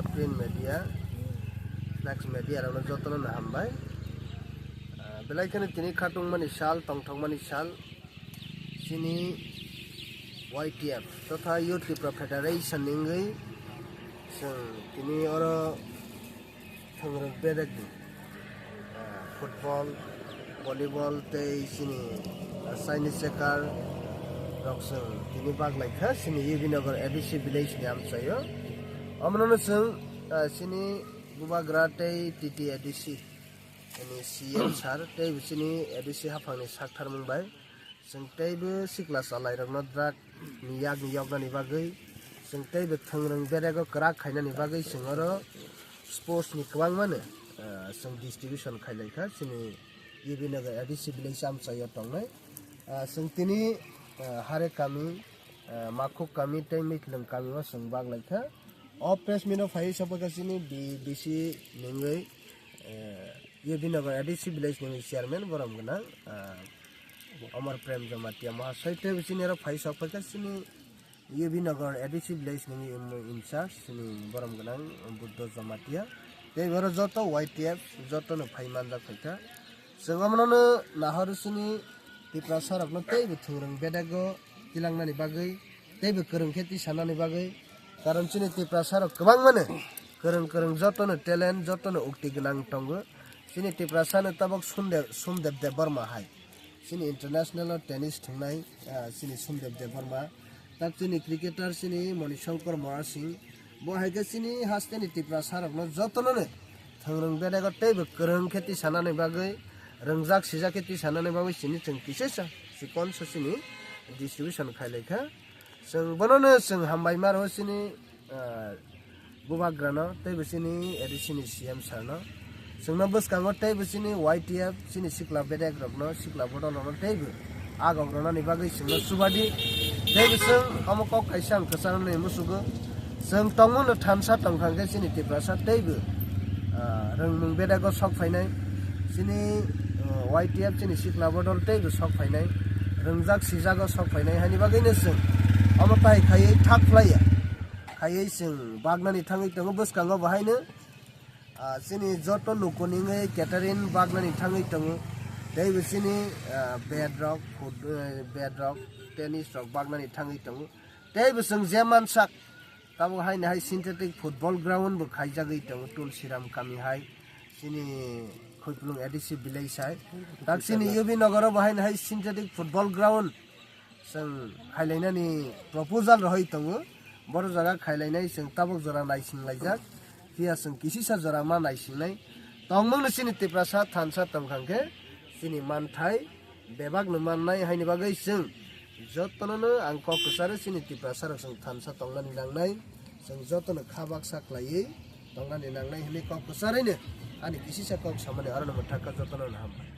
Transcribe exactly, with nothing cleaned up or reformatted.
Print media, Flex media rokno jotono no hambai. Ah, belai kheno tini khatungmani sal, tongthokmani sal, chini Y T F totha Youth Tipra Federation ni wngwi chwng tini oro thwngrwng bedekni, ah, football, volleyball tei chini, ah, Chinese checker rok chwng tini bak lai kha chini U B Nagar A D C village ni amchaio. Omono chwng, ah, chini Bubagra tei T T A D C ni C M sir tei bo chini A D C haphangni saktharmung bai. Chwng teibo sikla chalairokno drug ni yakni yoknani bagwi, chwng teibo thwngrwng berego kwrak khainani bagwi chwng oro sports ni kwbangmano, ah, chwng distribution khailaikha chini U B Nagar A D C village amchaio tongnai. Ah, chwng tini, ah, Hare kami, ah, Makhuk kami tei Mithlwng kami o chwng bak laikha. O press meet o phai sokphaikha chini B D C ni wngwi, eh, U B Nagar A D C village ni chairman borom gwnang, ah, Amar Prem Jamatia Mahasai tei bo chini oro phai sokphaikha chini U B Nagar A D C village ni in-, in charge chini borom gwnang Buddho Jamatia tei oro joto Y T F joto no phai manjak phaikha. Chwng omono no nahoro chini Tiprasa rokno teibo thwngrwng bedego tilangnani bagwi teibo kwrwng khe tisanani bagwi, karon chini Tiprasa rok kwbangmano kwrwng kwrwng jotono talent, jotono ukti gwnang tongo. Chini Tiprasa no tabok Sumde-, Sumdep Debbarma hai, chini international o tennis thwngnai, ah, chini Sumdep Debbarma, tak chini cricketer chini Moni Shankar Mora Singh, bo hai khe chini hasteni Tiprasa rokno jotono no thwngrwng bedego teibo kwrwng khe tisanani bagwi, rwngjak sijak khe tisanani bagwi chini chwng kisaisa chikonsa chini distribution khailaikha. Chwng bonono chwng hambai ma rwo chini, ah, Bubagrano teibo chini A D C ni C M sir no. Chwngno bwskango teibo chini Y T F chini sikla bedek rokno, sikla bodol rokno teibo agok rwnani bagwi chwngno chubadi. Teibo chwng omo kok kaisa ang kwchangni musugo. Chwng tongmano thansa tongkha hwnkhe chini Tiprasa teibo, ah, rwngmung bedego sok phainai. Chini, ah, Y T F chini sikla bodol teibo sok phainai. Rwngjak sijago sok phainai. Haini bagwino chwng omo tai khaiwi thak phlaiya. Khaiwi chwng bagnani thangwi tongo bwskango bo haino. Ah, chini joto luku ningwi catering bagnani thangwi tongo. Teibo chini, ah, bat rok, foot-, eh, bat rok, tennis rok bagnani thangwi tongo. Teibo chwng je mansak, tabuk haino hai synthetic football ground bo khaijagwi tongo Tulsiram kami hai, chini Khoiplung A D C village hai. Tak chini U B Nagar o bo haino hai synthetic football ground chwng khailainani proposal rohoi tongo. Boro jaga khailainai chwng tabuk jora naising laijak. Phiya chwng kisisa jora ma naisingnai. Tongmungno chini Tiprasa thansa tongkha hwnkhe chini manthai bebakno mannai, haini bagwi chwng jotono no ang kok kwcharo chini Tiprasa rok chwng thansa tongnani nangnai. Chwng jotono kha baksa khlaiwi tongnani nangnai hwnwi kok kwcharwino ani kisisa kok samani orono mwthakha jotono no hambai.